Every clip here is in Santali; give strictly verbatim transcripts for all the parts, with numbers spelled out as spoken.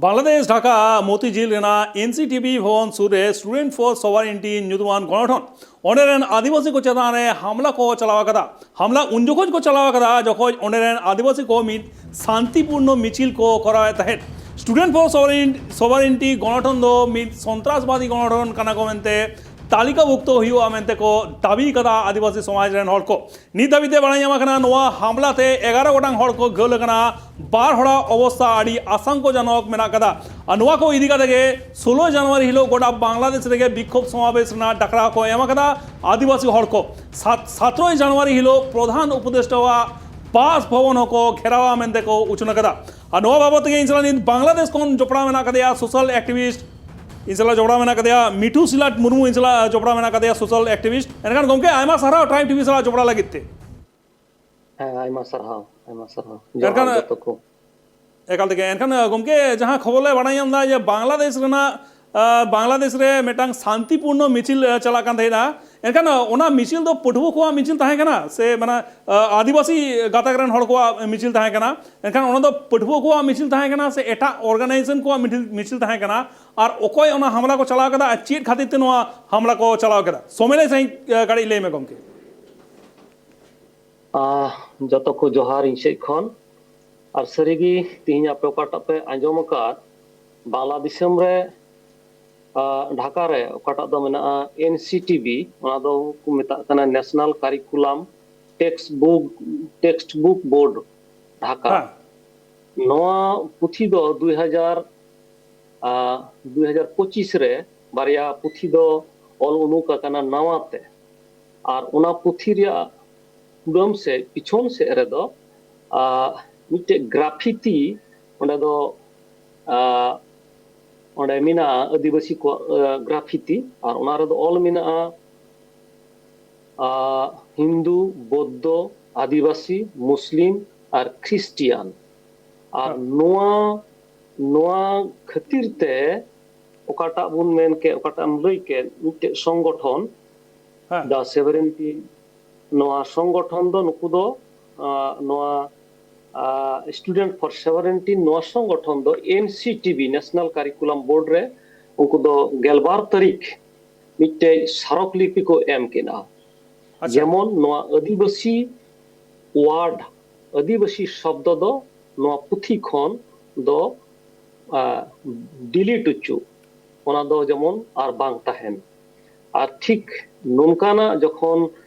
ᱵᱟᱝᱞᱟᱫᱮᱥ ᱰᱷᱟᱠᱟ ᱢᱚᱛᱤᱡᱷᱤᱞ ᱨᱮᱱᱟᱜ ᱮᱱᱥᱤᱴᱤᱵᱤ ᱵᱷᱚᱵᱚᱱ ᱥᱩᱨ ᱨᱮ ᱥᱴᱩᱰᱮᱱᱴ ᱯᱷᱚᱨ ᱥᱚᱵᱟᱨᱤᱱᱴᱤ ᱧᱩᱛᱩᱢᱟᱱ ᱜᱚᱱᱚᱴᱷᱚᱱ, ᱚᱸᱰᱮ ᱨᱮᱱ ᱟᱹᱫᱤᱵᱟᱹᱥᱤ ᱠᱚ ᱪᱮᱛᱟᱱ ᱨᱮ ᱦᱟᱢᱞᱟ ᱠᱚ ᱪᱟᱞᱟᱣ ᱟᱠᱟᱫᱟ᱾ ᱦᱟᱢᱞᱟ ᱩᱱ ᱡᱚᱠᱷᱚᱡ ᱠᱚ ᱪᱟᱞᱟᱣ ᱟᱠᱟᱫᱟ, ᱡᱚᱠᱷᱚᱡ ᱚᱸᱰᱮ ᱨᱮᱱ ᱟᱹᱫᱤᱵᱟᱹᱥᱤ ᱠᱚ ᱢᱤᱫ ᱥᱟᱱᱛᱤᱯᱩᱨᱱᱚ ᱢᱤᱪᱷᱤᱞ ᱠᱚ ᱠᱚᱨᱟᱣᱮᱫ ᱛᱟᱦᱮᱸᱫ᱾ ᱥᱴᱩᱰᱮᱱᱴ ᱯᱷᱚᱨ ᱥᱚᱵᱟᱨᱤᱱ ᱥᱚᱵᱟᱨᱤᱱᱴᱤ ᱜᱚᱱᱚᱴᱷᱚᱱ ᱫᱚ ᱢᱤᱫ ᱥᱚᱱᱛᱨᱟᱥᱵᱟᱫᱤ ᱜᱚᱱᱚᱴᱷᱚᱱ ᱠᱟᱱᱟ ᱠᱚ ᱢᱮᱱᱛᱮ ᱛᱟᱹᱞᱤᱠᱟᱵᱷᱩᱠᱛᱚ ᱦᱩᱭᱩᱜᱼᱟ ᱢᱮᱱᱛᱮ ᱠᱚ ᱫᱟᱹᱵᱤ ᱠᱟᱫᱟ ᱟᱹᱫᱤᱵᱟᱹᱥᱤ ᱥᱚᱢᱟᱡᱽ ᱨᱮᱱ ᱦᱚᱲ ᱠᱚ᱾ ᱱᱤᱛ ᱫᱷᱟᱹᱵᱤᱡ ᱛᱮ ᱵᱟᱲᱟᱭ ᱧᱟᱢ ᱟᱠᱟᱱᱟ, ᱱᱚᱣᱟ ᱦᱟᱢᱞᱟ ᱛᱮ ᱮᱜᱟᱨᱚ ᱜᱚᱴᱟᱝ ᱦᱚᱲ ᱠᱚ ᱜᱷᱟᱹᱞ ᱟᱠᱟᱱᱟ, ᱵᱟᱨ ᱦᱚᱲᱟᱜ ᱚᱵᱚᱥᱛᱟ ᱟᱹᱰᱤ ᱟᱥᱟᱝᱠᱚᱡᱚᱱᱚᱠ ᱢᱮᱱᱟᱜ ᱟᱠᱟᱫᱟ᱾ ᱟᱨ ᱱᱚᱣᱟ ᱠᱚ ᱤᱫᱤ ᱠᱟᱛᱮ ᱜᱮ ᱥᱳᱞᱳ ᱡᱟᱱᱩᱣᱟᱨᱤ ᱦᱤᱞᱳᱜ ᱜᱚᱴᱟ ᱵᱟᱝᱞᱟᱫᱮᱥ ᱨᱮᱜᱮ ᱵᱤᱠᱠᱷᱳᱵ ᱥᱚᱢᱟᱵᱮᱥ ᱨᱮᱱᱟᱜ ᱰᱟᱠᱨᱟ ᱠᱚ ᱮᱢ ᱟᱠᱟᱫᱟ ᱟᱹᱫᱤᱵᱟᱹᱥᱤ ᱦᱚᱲ ᱠᱚ᱾ ᱥᱟᱛ ᱥᱟᱛᱨᱚᱭ ᱡᱟᱱᱩᱣᱟᱨᱤ ᱦᱤᱞᱳᱜ ᱯᱨᱚᱫᱷᱟᱱ ᱩᱯᱚᱫᱮᱥᱴᱟᱣᱟᱜ ᱵᱟᱥ ᱵᱷᱚᱵᱚᱱ ᱦᱚᱸᱠᱚ ᱜᱷᱮᱨᱟᱣᱟ ᱢᱮᱱᱛᱮ ᱠᱚ ᱩᱪᱷᱟᱹᱱ ᱟᱠᱟᱫᱟ᱾ ᱟᱨ ᱱᱚᱣᱟ ᱵᱟᱵᱚᱫ ᱛᱮᱜᱮ ᱤᱧ ᱥᱟᱞᱟᱜ ᱱᱤᱛ ᱵᱟᱝᱞᱟᱫᱮᱥ ᱠᱷᱚᱱ ᱡᱚᱯᱲᱟᱣ ᱢᱮᱱᱟᱜ ᱟᱠᱟᱫᱮᱭᱟ ᱥᱳᱥᱟᱞ ᱮᱠᱴᱤᱵᱷᱤᱥᱴ, ᱤᱧ ᱥᱟᱞᱟᱜ ᱡᱚᱯᱲᱟᱣ ᱢᱮᱱᱟᱜ ᱟᱠᱟᱫᱮᱭᱟ ᱢᱤᱴᱷᱩ ᱥᱤᱞᱟᱴ ᱢᱩᱨᱢᱩ, ᱤᱧ ᱥᱟᱞᱟᱜ ᱡᱚᱯᱲᱟᱣ ᱢᱮᱱᱟᱜ ᱟᱠᱟᱫᱮᱭᱟ ᱥᱳᱥᱟᱞ ᱮᱠᱴᱤᱵᱷᱤᱥᱴ᱾ ᱮᱱᱠᱷᱟᱱ ᱜᱚᱢᱠᱮ, ᱟᱭᱢᱟ ᱥᱟᱨᱦᱟᱣ ᱴᱨᱟᱭᱤᱵᱽ ᱴᱤᱵᱷᱤ ᱥᱟᱞᱟᱜ ᱡᱚᱯᱲᱟᱣ ᱞᱟᱹᱜᱤᱫ ᱛᱮ᱾ ᱦᱮᱸ, ᱟᱭᱢᱟ ᱥᱟᱨᱦᱟᱣ, ᱟᱭᱢᱟ ᱥᱟᱨᱦᱟᱣ᱾ ᱮᱱᱠᱷᱟᱱ ᱡᱚᱦᱟᱨ ᱡᱚᱛᱚ ᱠᱚ᱾ ᱮᱠᱟᱞ ᱛᱮᱜᱮ᱾ ᱮᱱᱠᱷᱟᱱ ᱜᱚᱢᱠᱮ, ᱡᱟᱦᱟᱸ ᱠᱷᱚᱵᱚᱨ ᱞᱮ ᱵᱟᱲᱟᱭ ᱧᱟᱢ ᱮᱫᱟ ᱡᱮ ᱵᱟᱝᱞᱟᱫᱮᱥ ᱨᱮᱱᱟᱜ, ᱟᱸ, ᱵᱟᱝᱞᱟᱫᱮᱥ ᱨᱮ ᱢᱤᱫᱴᱟᱝ ᱥᱟᱱᱛᱤᱯᱩᱨᱱᱚ ᱢᱤᱪᱷᱤᱞ, ᱟᱸ, ᱪᱟᱞᱟᱜ ᱠᱟᱱ ᱛᱟᱦᱮᱸᱱᱟ, ᱮᱱᱠᱷᱟᱱ ᱚᱱᱟ ᱢᱤᱪᱷᱤᱞ ᱫᱚ ᱯᱟᱹᱴᱷᱩᱣᱟᱹ ᱠᱚᱣᱟᱜ ᱢᱤᱪᱷᱤᱞ ᱛᱟᱦᱮᱸ ᱠᱟᱱᱟ ᱥᱮ, ᱢᱟᱱᱮ, ᱟᱸ, ᱟᱹᱫᱤᱵᱟᱹᱥᱤ ᱜᱟᱛᱟᱠ ᱨᱮᱱ ᱦᱚᱲ ᱠᱚᱣᱟᱜ ᱢᱤᱪᱷᱤᱞ ᱛᱟᱦᱮᱸ ᱠᱟᱱᱟ? ᱮᱱᱠᱷᱟᱱ ᱚᱱᱟ ᱫᱚ ᱯᱟᱹᱴᱷᱩᱣᱟᱹ ᱠᱚᱣᱟᱜ ᱢᱤᱪᱷᱤᱞ ᱛᱟᱦᱮᱸ ᱠᱟᱱᱟ ᱥᱮ ᱮᱴᱟᱜ ᱚᱨᱜᱟᱱᱟᱭᱡᱮᱥᱚᱱ ᱠᱚᱣᱟᱜ ᱢᱤᱪᱷᱤᱞ, ᱢᱤᱪᱷᱤᱞ ᱛᱟᱦᱮᱸ ᱠᱟᱱᱟ? ᱟᱨ ᱚᱠᱚᱭ ᱚᱱᱟ ᱦᱟᱢᱞᱟ ᱠᱚ ᱪᱟᱞᱟᱣ ᱠᱮᱫᱟ ᱟᱨ ᱪᱮᱫ ᱠᱷᱟᱹᱛᱤᱨ ᱛᱮ ᱱᱚᱣᱟ ᱦᱟᱢᱞᱟ ᱠᱚ ᱪᱟᱞᱟᱣ ᱠᱮᱫᱟ? ᱥᱚᱢᱚᱭ ᱞᱟᱹᱭ ᱥᱟᱺᱦᱤᱡ, ᱟᱸ, ᱠᱟᱹᱴᱤᱡ ᱞᱟᱹᱭ ᱢᱮ ᱜᱚᱢᱠᱮ᱾ ᱟᱦ, ᱡᱚᱛᱚ ᱠᱚ ᱡᱚᱦᱟᱨ ᱤᱧ ᱥᱮᱫ ᱠᱷᱚᱱ᱾ ᱟᱨ ᱥᱟᱹᱨᱤᱜᱮ ᱛᱮᱦᱮᱧ ᱟᱯᱮ ᱚᱠᱟᱴᱟᱜ ᱯᱮ ᱟᱸᱡᱚᱢ ᱟᱠᱟᱫ, ᱵᱟᱝᱞᱟ ᱫᱤᱥᱚᱢ ᱨᱮ, ᱟᱦ, ᱰᱷᱟᱠᱟ ᱨᱮ ᱚᱠᱟᱴᱟᱜ ᱫᱚ ᱢᱮᱱᱟᱜᱼᱟ ᱮᱱ ᱥᱤ ᱴᱤ ᱵᱤ, ᱚᱱᱟ ᱫᱚ ᱠᱚ ᱢᱮᱛᱟᱜ ᱠᱟᱱᱟ national curriculum textbook, textbook board Dhaka. ᱦᱮᱸ᱾ ᱱᱚᱣᱟ ᱯᱩᱛᱷᱤ ᱫᱚ ᱫᱩᱭ ᱦᱟᱡᱟᱨ ᱟᱨ ᱫᱩᱭ ᱦᱟᱡᱟᱨ ᱯᱚᱸᱪᱤᱥ ᱨᱮ ᱵᱟᱨᱭᱟ ᱯᱩᱛᱷᱤ ᱫᱚ ᱚᱞ ᱩᱰᱩᱠ ᱟᱠᱟᱱᱟ ᱱᱟᱣᱟ ᱛᱮ᱾ ᱟᱨ ᱚᱱᱟ ᱯᱩᱛᱷᱤ ᱨᱮᱭᱟᱜ ᱠᱩᱰᱟᱹᱢ ᱥᱮᱫ, ᱯᱤᱪᱷᱚᱱ ᱥᱮᱫ ᱨᱮᱫᱚ, ᱟᱨ ᱢᱤᱫᱴᱮᱡ ᱜᱨᱟᱯᱷᱤᱛᱤ, ᱚᱸᱰᱮ ᱫᱚ, ᱟᱨ ᱚᱸᱰᱮ ᱢᱮᱱᱟᱜᱼᱟ ᱟᱹᱫᱤᱵᱟᱹᱥᱤ ᱠᱚᱣᱟᱜ, ᱟᱨ ᱜᱨᱟᱯᱷᱤᱛᱤ, ᱟᱨ ᱚᱱᱟ ᱨᱮᱫᱚ ᱚᱞ ᱢᱮᱱᱟᱜᱼᱟ, ᱟᱨ ᱦᱤᱱᱫᱩ, ᱵᱳᱫᱽᱫᱷᱚ, ᱟᱹᱫᱤᱵᱟᱹᱥᱤ, ᱢᱩᱥᱞᱤᱢ ᱟᱨ ᱠᱷᱨᱤᱥᱴᱤᱭᱟᱱ᱾ ᱟᱨ ᱦᱮᱸ᱾ ᱱᱚᱣᱟ, ᱱᱚᱣᱟ ᱠᱷᱟᱹᱛᱤᱨ ᱛᱮ ᱚᱠᱟᱴᱟᱜ ᱵᱚᱱ ᱢᱮᱱ ᱠᱮᱫ, ᱚᱠᱟᱴᱟᱜ ᱮᱢ ᱞᱟᱹᱭ ᱠᱮᱫ, ᱢᱤᱫᱴᱮᱡ ᱥᱚᱝᱜᱚᱴᱷᱚᱱ, ᱦᱮᱸ᱾ The Sovereignty, ᱱᱚᱣᱟ ᱥᱚᱝᱜᱚᱴᱷᱚᱱ ᱫᱚ ᱱᱩᱠᱩ ᱫᱚ, ᱟᱸ, ᱱᱚᱣᱟ ᱟᱨ Student for Sovereignty ᱱᱚᱣᱟ ᱥᱚᱝᱜᱚᱴᱷᱚᱱ ᱫᱚ N C T B, National Curriculum Board ᱨᱮ ᱩᱱᱠᱩ ᱫᱚ ᱜᱮᱞᱵᱟᱨ ᱛᱟᱹᱨᱤᱠᱷ ᱢᱤᱫᱴᱮᱡ ᱥᱟᱨᱚᱠ ᱞᱤᱯᱤ ᱠᱚ ᱮᱢ ᱠᱮᱫᱟ᱾ ᱟᱪᱪᱷᱟ᱾ ᱡᱮᱢᱚᱱ ᱱᱚᱣᱟ ᱟᱹᱫᱤᱵᱟᱹᱥᱤ word, ᱟᱹᱫᱤᱵᱟᱹᱥᱤ ᱥᱚᱵᱫᱚ ᱫᱚ ᱱᱚᱣᱟ ᱯᱩᱛᱷᱤ ᱠᱷᱚᱱ ᱫᱚ delete ᱦᱚᱪᱚ, ᱚᱱᱟ ᱫᱚ ᱡᱮᱢᱚᱱ ᱟᱨ ᱵᱟᱝ ᱛᱟᱦᱮᱱ᱾ ᱟᱨ ᱴᱷᱤᱠ ᱱᱚᱝᱠᱟᱱᱟᱜ ᱡᱚᱠᱷᱚᱱ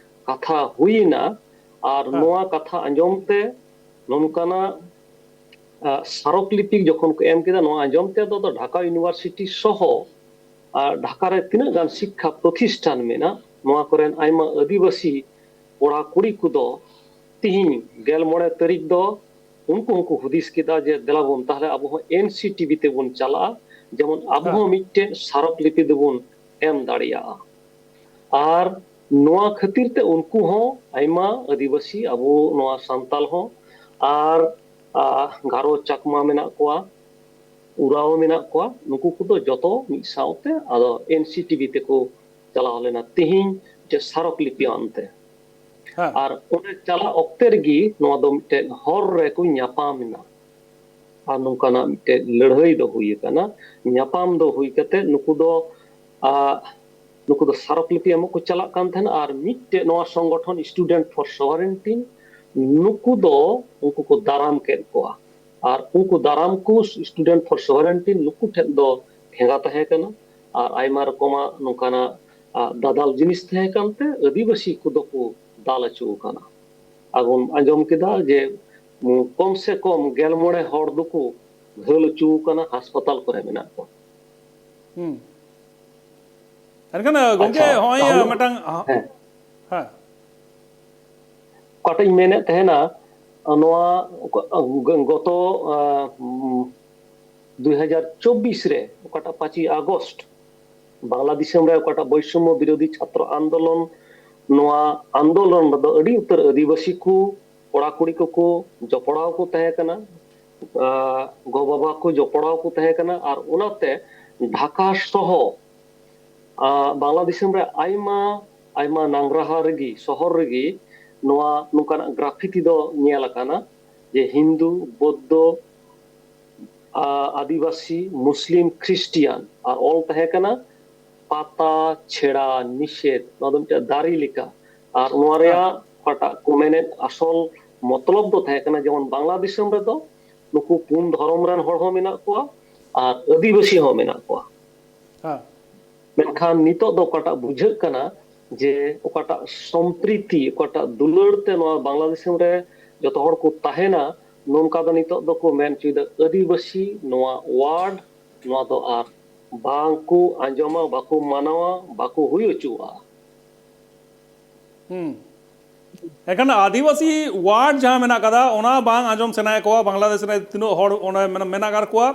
ᱠᱟᱛᱷᱟ ᱦᱩᱭᱮᱱᱟ, ᱟᱨ ᱦᱮᱸ᱾ ᱱᱚᱣᱟ ᱠᱟᱛᱷᱟ ᱟᱸᱡᱚᱢ ᱛᱮ ᱱᱚᱝᱠᱟᱱᱟᱜ ᱟᱜ, ᱥᱟᱨᱚᱠ ᱞᱤᱯᱤ ᱡᱚᱠᱷᱚᱱ ᱠᱚ ᱮᱢ ᱠᱮᱫᱟ, ᱱᱚᱣᱟ ᱟᱸᱡᱚᱢ ᱛᱮ ᱟᱫᱚ ᱰᱷᱟᱠᱟ ᱤᱭᱩᱱᱤᱵᱷᱟᱨᱥᱤᱴᱤ ᱥᱚᱦᱚ ᱟᱨ ᱰᱷᱟᱠᱟ ᱨᱮ ᱛᱤᱱᱟᱹᱜ ᱜᱟᱱ ᱥᱤᱠᱠᱷᱟ ᱯᱨᱚᱛᱤᱥᱴᱷᱟᱱ ᱢᱮᱱᱟᱜ, ᱱᱚᱣᱟ ᱠᱚᱨᱮᱱ ᱟᱭᱢᱟ ᱟᱹᱫᱤᱵᱟᱹᱥᱤ ᱠᱚᱲᱟ ᱠᱩᱲᱤ ᱠᱚᱫᱚ ᱛᱤᱦᱤᱧ ᱜᱮᱞ ᱢᱚᱬᱮ ᱛᱟᱹᱨᱤᱠᱷ ᱫᱚ ᱩᱱᱠᱩ ᱦᱚᱸᱠᱚ ᱦᱩᱫᱤᱥ ᱠᱮᱫᱟ ᱡᱮ ᱫᱮᱞᱟ ᱵᱚᱱ ᱛᱟᱦᱞᱮ ᱟᱵᱚ ᱦᱚᱸ N C T B ᱛᱮᱵᱚᱱ ᱪᱟᱞᱟᱜᱼᱟ, ᱡᱮᱢᱚᱱ ᱟᱵᱚ ᱦᱮᱸ᱾ ᱦᱚᱸ ᱢᱤᱫᱴᱮᱱ ᱥᱟᱨᱚᱠ ᱞᱤᱯᱤ ᱫᱚᱵᱚᱱ ᱮᱢ ᱫᱟᱲᱮᱭᱟᱜᱼᱟ᱾ ᱟᱨ ᱱᱚᱣᱟ ᱠᱷᱟᱹᱛᱤᱨ ᱛᱮ ᱩᱱᱠᱩ ᱦᱚᱸ ᱟᱭᱢᱟ ᱟᱹᱫᱤᱵᱟᱹᱥᱤ, ᱟᱵᱚ ᱱᱚᱣᱟ ᱥᱟᱱᱛᱟᱞ ᱦᱚᱸ ᱟᱨ, ᱟ, ᱜᱟᱨᱚ, ᱪᱟᱠᱢᱟ ᱢᱮᱱᱟᱜ ᱠᱚᱣᱟ, ᱩᱨᱟᱣ ᱢᱮᱱᱟᱜ ᱠᱚᱣᱟ, ᱱᱩᱠᱩ ᱠᱚᱫᱚ ᱡᱚᱛᱚ ᱢᱤᱫ ᱥᱟᱶᱛᱮ ᱟᱫᱚ N C T B ᱛᱮᱠᱚ ᱪᱟᱞᱟᱣ ᱞᱮᱱᱟ᱾ ᱛᱮᱦᱮᱧ ᱡᱮ ᱥᱟᱨᱚᱠ ᱞᱤᱯᱤ ᱟᱱᱛᱮ ᱦᱮᱸ᱾ ᱟᱨ ᱚᱸᱰᱮ ᱪᱟᱞᱟᱜ ᱚᱠᱛᱮ ᱨᱮᱜᱮ ᱱᱚᱣᱟ ᱫᱚ ᱢᱤᱫᱴᱮᱱ ᱦᱚᱨ ᱨᱮᱠᱚ ᱧᱟᱯᱟᱢ ᱮᱱᱟ᱾ ᱟᱨ ᱱᱚᱝᱠᱟᱱᱟᱜ ᱢᱤᱫᱴᱮᱱ ᱞᱟᱹᱲᱦᱟᱹᱭ ᱫᱚ ᱦᱩᱭ ᱟᱠᱟᱱᱟ, ᱧᱟᱯᱟᱢ ᱫᱚ ᱦᱩᱭ ᱠᱟᱛᱮ ᱱᱩᱠᱩ ᱫᱚ, ᱟ, ᱱᱩᱠᱩ ᱫᱚ ᱥᱟᱨᱚᱠ ᱞᱤᱯᱤ ᱮᱢᱚᱜ ᱠᱚ ᱪᱟᱞᱟᱜ ᱠᱟᱱ ᱛᱟᱦᱮᱱᱟ᱾ ᱟᱨ ᱢᱤᱫᱴᱮᱡ ᱱᱚᱣᱟ ᱥᱚᱝᱜᱚᱴᱷᱚᱱ Student for Sovereignty, ᱱᱩᱠᱩ ᱫᱚ ᱩᱱᱠᱩ ᱠᱚ ᱫᱟᱨᱟᱢ ᱠᱮᱫ ᱠᱚᱣᱟ᱾ ᱟᱨ ᱩᱱᱠᱩ ᱫᱟᱨᱟᱢ ᱠᱚ Student for Sovereignty ᱱᱩᱠᱩ ᱴᱷᱮᱱ ᱫᱚ ᱴᱷᱮᱸᱜᱟ ᱛᱟᱦᱮᱸ ᱠᱟᱱᱟ᱾ ᱟᱨ ᱟᱭᱢᱟ ᱨᱚᱠᱚᱢᱟᱜ ᱱᱚᱝᱠᱟᱱᱟᱜ, ᱟ, ᱫᱟᱫᱟᱞ ᱡᱤᱱᱤᱥ ᱛᱟᱦᱮᱸ ᱠᱟᱱᱛᱮ ᱟᱹᱫᱤᱵᱟᱹᱥᱤ ᱠᱚᱫᱚ ᱠᱚ ᱫᱟᱞ ᱦᱚᱪᱚ ᱟᱠᱟᱱᱟ᱾ ᱟᱨ ᱵᱚᱱ ᱟᱸᱡᱚᱢ ᱠᱮᱫᱟ ᱡᱮ, ᱩᱢ, ᱠᱚᱢ ᱥᱮ ᱠᱚᱢ ᱜᱮᱞ ᱢᱚᱬᱮ ᱦᱚᱲ ᱫᱚᱠᱚ ᱜᱷᱟᱹᱞ ᱦᱚᱪᱚ ᱟᱠᱟᱱᱟ, ᱦᱟᱥᱯᱟᱛᱟᱞ ᱠᱚᱨᱮ ᱢᱮᱱᱟᱜ ᱠᱚᱣᱟ᱾ ᱦᱩᱸ᱾ ᱮᱱᱠᱷᱟᱱ, ᱜᱚᱢᱠᱮ, ᱟᱪᱪᱷᱟ, ᱦᱚᱸᱜᱼᱚᱭ, ᱛᱟᱦᱚᱞᱮ ᱢᱤᱫᱴᱟᱝ, ᱦᱮᱸ᱾ ᱦᱮᱸ᱾ ᱚᱠᱟᱴᱟᱜ ᱤᱧ ᱢᱮᱱᱮᱫ ᱛᱟᱦᱮᱱᱟ, ᱱᱚᱣᱟ ᱜᱚᱛᱚ, ᱟ, ᱩᱢ, ᱫᱩ ᱦᱟᱡᱟᱨ ᱪᱚᱵᱵᱤᱥ ᱨᱮ ᱚᱠᱟᱴᱟᱜ ᱯᱟᱸᱪᱮᱭ ᱟᱜᱚᱥᱴ ᱵᱟᱝᱞᱟ ᱫᱤᱥᱚᱢ ᱨᱮ ᱚᱠᱟᱴᱟᱜ ᱵᱳᱭᱥᱚᱢᱢᱚ ᱵᱤᱨᱳᱫᱷᱤ ᱪᱷᱟᱛᱨᱚ ᱟᱱᱫᱳᱞᱚᱱ, ᱱᱚᱣᱟ ᱟᱱᱫᱳᱞᱚᱱ ᱨᱮᱫᱚ ᱟᱹᱰᱤ ᱩᱛᱟᱹᱨ ᱟᱹᱫᱤᱵᱟᱹᱥᱤ ᱠᱚ, ᱠᱚᱲᱟ ᱠᱩᱲᱤ ᱠᱚᱠᱚ ᱡᱚᱯᱲᱟᱣ ᱠᱚ ᱛᱟᱦᱮᱸ ᱠᱟᱱᱟ, ᱟ, ᱜᱚ ᱵᱟᱵᱟ ᱠᱚ ᱡᱚᱯᱲᱟᱣ ᱠᱚ ᱛᱟᱦᱮᱸ ᱠᱟᱱᱟ᱾ ᱟᱨ ᱚᱱᱟᱛᱮ ᱰᱷᱟᱠᱟ ᱥᱚᱦᱚ, ᱟ, ᱵᱟᱝᱞᱟ ᱫᱤᱥᱚᱢ ᱨᱮ ᱟᱭᱢᱟ ᱟᱭᱢᱟ ᱱᱟᱝᱜᱽᱨᱟᱦᱟ ᱨᱮᱜᱮ, ᱥᱚᱦᱚᱨ ᱨᱮᱜᱮ ᱱᱚᱣᱟ ᱱᱚᱝᱠᱟᱱᱟᱜ ᱜᱨᱟᱯᱷᱤᱛᱤ ᱫᱚ ᱧᱮᱞ ᱟᱠᱟᱱᱟ᱾ ᱡᱮ ᱦᱤᱱᱫᱩ, ᱵᱳᱫᱽᱫᱷᱚ, ᱟ-, ᱟᱹᱫᱤᱵᱟᱹᱥᱤ, ᱢᱩᱥᱞᱤᱢ, ᱠᱷᱨᱤᱥᱴᱤᱭᱟᱱ, ᱟᱨ ᱚᱞ ᱛᱟᱦᱮᱸ ᱠᱟᱱᱟ ᱯᱟᱛᱟ ᱪᱷᱮᱲᱟ ᱱᱤᱥᱮᱫᱷ᱾ ᱱᱚᱣᱟ ᱫᱚ ᱢᱤᱫᱴᱮᱱ ᱫᱟᱨᱮ ᱞᱮᱠᱟ᱾ ᱟᱨ ᱱᱚᱣᱟ ᱨᱮᱭᱟᱜ ᱚᱠᱟᱴᱟᱜ ᱠᱚ ᱢᱮᱱᱮᱫ ᱟᱥᱚᱞ ᱢᱚᱛᱞᱚᱵ ᱫᱚ ᱛᱟᱦᱮᱸ ᱠᱟᱱᱟ, ᱡᱮᱢᱚᱱ ᱵᱟᱝᱞᱟ ᱫᱤᱥᱚᱢ ᱨᱮᱫᱚ ᱱᱩᱠᱩ ᱯᱩᱱ ᱫᱷᱚᱨᱚᱢ ᱨᱮᱱ ᱦᱚᱲ ᱦᱚᱸ ᱢᱮᱱᱟᱜ ᱠᱚᱣᱟ ᱟᱨ ᱟᱹᱫᱤᱵᱟᱹᱥᱤ ᱦᱚᱸ ᱢᱮᱱᱟᱜ ᱠᱚᱣᱟ᱾ ᱦᱮᱸ᱾ ᱢᱮᱱᱠᱷᱟᱱ ᱱᱤᱛᱚᱜ ᱫᱚ ᱚᱠᱟᱴᱟᱜ ᱵᱩᱡᱷᱟᱹᱜ ᱠᱟᱱᱟ, ᱡᱮ ᱚᱠᱟᱴᱟᱜ ᱥᱚᱢᱯᱨᱤᱛᱤ, ᱚᱠᱟᱴᱟᱜ ᱫᱩᱞᱟᱹᱲ ᱛᱮ ᱱᱚᱣᱟ ᱵᱟᱝᱞᱟ ᱫᱤᱥᱚᱢ ᱨᱮ ᱡᱚᱛᱚ ᱦᱚᱲ ᱠᱚ ᱛᱟᱦᱮᱱᱟ, ᱱᱚᱝᱠᱟ ᱫᱚ ᱱᱤᱛᱚᱜ ᱫᱚᱠᱚ ᱢᱮᱱ ᱦᱚᱪᱚᱭᱮᱫᱟ ᱟᱹᱫᱤᱵᱟᱹᱥᱤ ᱱᱚᱣᱟ ᱣᱟᱨᱰ, ᱱᱚᱣᱟ ᱫᱚ ᱟᱨ ᱵᱟᱝ ᱠᱚ ᱟᱸᱡᱚᱢᱟ, ᱵᱟᱠᱚ ᱢᱟᱱᱟᱣᱟ, ᱵᱟᱠᱚ ᱦᱩᱭ ᱦᱚᱪᱚᱣᱟᱜᱼᱟ᱾ ᱦᱩᱸ᱾ ᱮᱱᱠᱷᱟᱱ ᱟᱹᱫᱤᱵᱟᱹᱥᱤ ᱣᱟᱨᱰ ᱡᱟᱦᱟᱸ ᱢᱮᱱᱟᱜ ᱠᱟᱫᱟ, ᱚᱱᱟ ᱵᱟᱝ ᱟᱸᱡᱚᱢ ᱥᱟᱱᱟᱭᱮᱫ ᱠᱚᱣᱟ᱾ ᱵᱟᱝᱞᱟᱫᱮᱥ ᱨᱮ ᱛᱤᱱᱟᱹᱜ ᱦᱚᱲ ᱚᱸᱰᱮ ᱢᱮᱱᱟᱜ, ᱢᱮᱱᱟᱜ ᱟᱠᱟᱫ ᱠᱚᱣᱟ,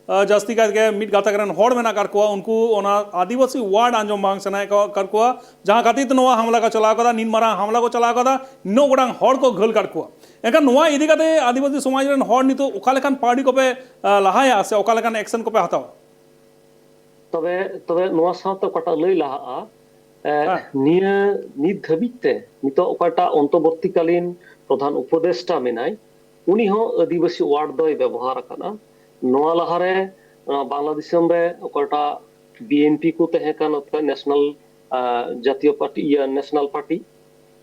ᱟ, ᱡᱟᱹᱥᱛᱤ ᱠᱟᱭᱛᱮ ᱢᱤᱫ ᱜᱟᱛᱟᱠ ᱨᱮᱱ ᱦᱚᱲ ᱢᱮᱱᱟᱜ ᱟᱠᱟᱫ ᱠᱚᱣᱟ, ᱩᱱᱠᱩ ᱚᱱᱟ ᱟᱹᱫᱤᱵᱟᱹᱥᱤ ᱣᱟᱨᱰ ᱟᱸᱡᱚᱢ ᱵᱟᱝ ᱥᱟᱱᱟᱭᱮᱫ ᱠᱚ-, ᱟᱠᱟᱫ ᱠᱚᱣᱟ, ᱡᱟᱦᱟᱸ ᱠᱷᱟᱹᱛᱤᱨ ᱛᱮ ᱱᱚᱣᱟ ᱦᱟᱢᱞᱟ ᱠᱚ ᱪᱟᱞᱟᱣ ᱠᱟᱫᱟ, ᱱᱤᱱ ᱢᱟᱨᱟᱝ ᱦᱟᱢᱞᱟ ᱠᱚ ᱪᱟᱞᱟᱣ ᱠᱟᱫᱟ, ᱱᱤᱱᱟᱹᱜ ᱜᱚᱴᱟᱝ ᱦᱚᱲ ᱠᱚ ᱜᱷᱟᱹᱞ ᱠᱟᱫ ᱠᱚᱣᱟ᱾ ᱮᱱᱠᱷᱟᱱ ᱱᱚᱣᱟ ᱤᱫᱤ ᱠᱟᱛᱮ ᱟᱹᱫᱤᱵᱟᱹᱥᱤ ᱥᱚᱢᱟᱡᱽ ᱨᱮᱱ ᱦᱚᱲ ᱱᱤᱛᱚᱜ ᱚᱠᱟ ᱞᱮᱠᱟᱱ ᱯᱟᱹᱣᱲᱤ ᱠᱚᱯᱮ, ᱟ, ᱞᱟᱦᱟᱭᱟ ᱥᱮ ᱚᱠᱟ ᱞᱮᱠᱟᱱ ᱮᱠᱥᱮᱱ ᱠᱚᱯᱮ ᱦᱟᱛᱟᱣᱟ? ᱛᱚᱵᱮ, ᱛᱚᱵᱮ ᱱᱚᱣᱟ ᱥᱟᱶᱛᱮ ᱚᱠᱟᱴᱟᱜ ᱞᱟᱹᱭ ᱞᱟᱦᱟᱜᱼᱟ, ᱮ, ᱦᱮᱸ᱾ ᱱᱤᱭᱟᱹ ᱱᱤᱛ ᱫᱷᱟᱹᱵᱤᱡ ᱛᱮ ᱱᱤᱛᱚᱜ ᱚᱠᱟᱴᱟᱜ ᱚᱱᱛᱚᱵᱚᱨᱛᱤᱠᱟᱞᱤᱱ ᱯᱨᱚᱫᱷᱟᱱ ᱩᱯᱚᱫᱮᱥᱴᱟ ᱢᱮᱱᱟᱭ, ᱩᱱᱤ ᱦᱚᱸ ᱟᱹᱫᱤᱵᱟᱹᱥᱤ ᱣᱟᱨᱰ ᱫᱚᱭ ᱵᱮᱵᱚᱦᱟᱨ ᱟᱠᱟᱫᱟ᱾ ᱱᱚᱣᱟ ᱞᱟᱦᱟᱨᱮ, ᱱᱚᱣᱟ ᱵᱟᱝᱞᱟ ᱫᱤᱥᱚᱢ ᱨᱮ ᱚᱠᱟᱴᱟᱜ ᱵᱤ ᱮᱱ ᱯᱤ ᱠᱚ ᱛᱟᱦᱮᱸ ᱠᱟᱱ, ᱚᱠᱟ ᱱᱮᱥᱱᱟᱞ, ᱟ, ᱡᱟᱛᱤᱭᱚ ᱯᱟᱨᱴᱤ, ᱤᱭᱟᱹ, ᱱᱮᱥᱱᱟᱞ ᱯᱟᱨᱴᱤ,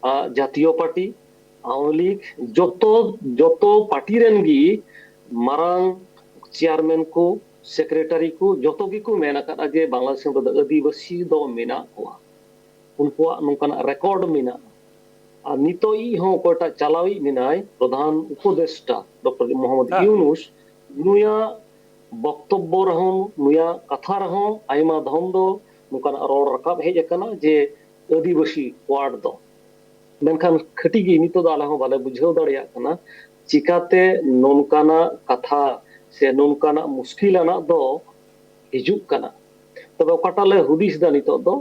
ᱟ, ᱡᱟᱛᱤᱭᱚ ᱯᱟᱨᱴᱤ, ᱟᱣᱟᱢᱤ ᱞᱤᱜᱽ, ᱡᱚᱛᱚ, ᱡᱚᱛᱚ ᱯᱟᱨᱴᱤ ᱨᱮᱱ ᱜᱮ ᱢᱟᱨᱟᱝ ᱪᱮᱭᱟᱨᱢᱮᱱ ᱠᱚ, ᱥᱮᱠᱨᱮᱴᱟᱨᱤ ᱠᱚ, ᱡᱚᱛᱚ ᱜᱮᱠᱚ ᱢᱮᱱ ᱟᱠᱟᱫᱼᱟ ᱡᱮ ᱵᱟᱝᱞᱟ ᱫᱤᱥᱚᱢ ᱨᱮᱫᱚ ᱟᱹᱫᱤᱵᱟᱹᱥᱤ ᱫᱚ ᱢᱮᱱᱟᱜ ᱠᱚᱣᱟ᱾ ᱩᱱᱠᱩᱣᱟᱜ ᱱᱚᱝᱠᱟᱱᱟᱜ ᱨᱮᱠᱚᱨᱰ ᱢᱮᱱᱟᱜᱼᱟ᱾ ᱟᱨ ᱱᱤᱛᱚᱜ ᱤᱡ ᱦᱚᱸ ᱚᱠᱚᱭᱴᱟᱜ ᱪᱟᱞᱟᱣᱤᱡ ᱢᱮᱱᱟᱭ, ᱯᱨᱚᱫᱷᱟᱱ ᱩᱯᱚᱫᱮᱥᱴᱟ ᱰᱚᱠᱴᱚᱨ ᱢᱚᱦᱚᱢᱢᱚᱫ ᱦᱮᱸ᱾ ᱤᱭᱩᱱᱩᱥ, ᱱᱩᱭᱟᱜ ᱵᱚᱠᱛᱚᱵᱵᱚ ᱨᱮᱦᱚᱸ, ᱱᱩᱭᱟᱜ ᱠᱟᱛᱷᱟ ᱨᱮᱦᱚᱸ ᱟᱭᱢᱟ ᱫᱷᱚᱢ ᱫᱚ ᱱᱚᱝᱠᱟᱱᱟᱜ ᱨᱚᱲ ᱨᱟᱠᱟᱵ ᱦᱮᱡ ᱟᱠᱟᱱᱟ ᱡᱮ ᱟᱹᱫᱤᱵᱟᱹᱥᱤ ᱣᱟᱨᱰ ᱫᱚ᱾ ᱢᱮᱱᱠᱷᱟᱱ ᱠᱷᱟᱹᱴᱤ ᱜᱮ ᱱᱤᱛᱚᱜ ᱫᱚ ᱟᱞᱮ ᱦᱚᱸ ᱵᱟᱞᱮ ᱵᱩᱡᱷᱟᱹᱣ ᱫᱟᱲᱮᱭᱟᱜ ᱠᱟᱱᱟ, ᱪᱤᱠᱟᱛᱮ ᱱᱚᱝᱠᱟᱱᱟᱜ ᱠᱟᱛᱷᱟ ᱥᱮ ᱱᱚᱝᱠᱟᱱᱟᱜ ᱢᱩᱥᱠᱤᱞ ᱟᱱᱟᱜ ᱫᱚ ᱦᱤᱡᱩᱜ ᱠᱟᱱᱟ᱾ ᱛᱚᱵᱮ ᱚᱠᱟᱴᱟᱜ ᱞᱮ ᱦᱩᱫᱤᱥ ᱫᱟ ᱱᱤᱛᱚᱜ ᱫᱚ,